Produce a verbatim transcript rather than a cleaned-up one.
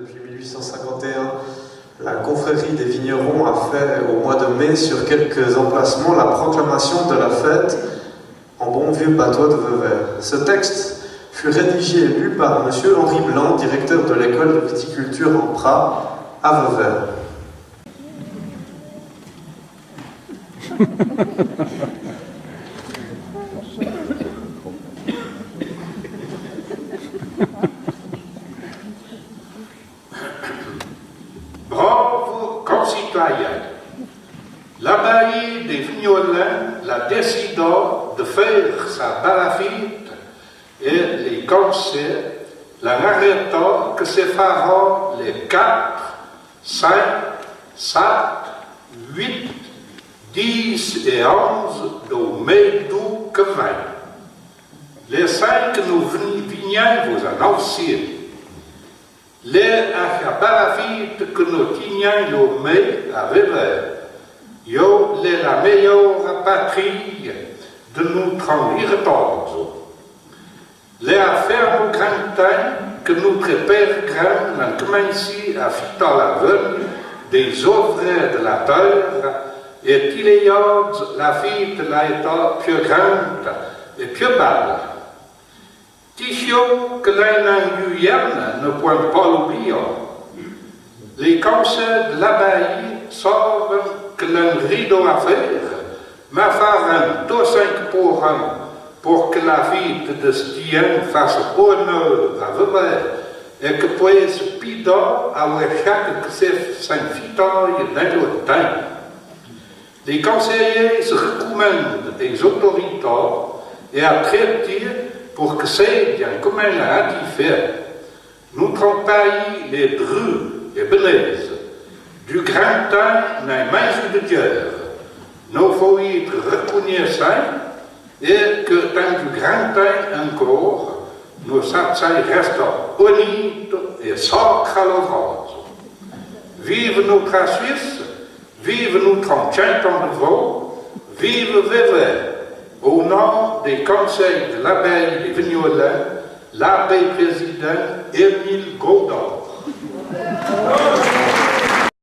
Depuis mille huit cent cinquante et un, la confrérie des vignerons a fait, au mois de mai, sur quelques emplacements, la proclamation de la fête en bon vieux patois de Vever. Ce texte fut rédigé et lu par monsieur Henri Blanc, directeur de l'école de viticulture en Prat, à Vever. Bravo concitoyen. L'abbaye de Vignola l'a décidé de faire sa balafite et les conseils l'ont arrêté que se fera les quatre, cinq, sept, huit, dix et onze do mês d'août que vient. Les cinq nous vin-, vignons vous annoncer. L'é a sa balafite que nous tignons lo mês à Vever. Yo l'é la meilleure patrie de notre héritage. L'é a ferme grand temps que notre père grand a commencé à fitar la veine des ouvriers de la terre et ti les yards la fête l'a été plus grande et plus belle. Ti chou que l'on en Guyane ne point pas l'oublier. Les conseils de l'abbaye savent que l'on rideau à faire, mais faire un tout cinq pour un pour que la fête de Stien fasse honneur à Vever et que puisse pida à chaque que se s'invite dans le temps. Les conseillers se recommandent aux autorités et à traiter pour que c'est bien comme elle a dit faire. Notre pays, les drus et benaise, du grand temps n'a main de guerre. Nous faut être reconnaissants et que tant du grand temps encore, nos satchai resta honnête et sacre à l'ouvrage. Vive notre Suisse, vive notre canton de Vaud, vive Vever, au nom des conseils de l'abbaye de Vignola, l'abbé président Émile Godard.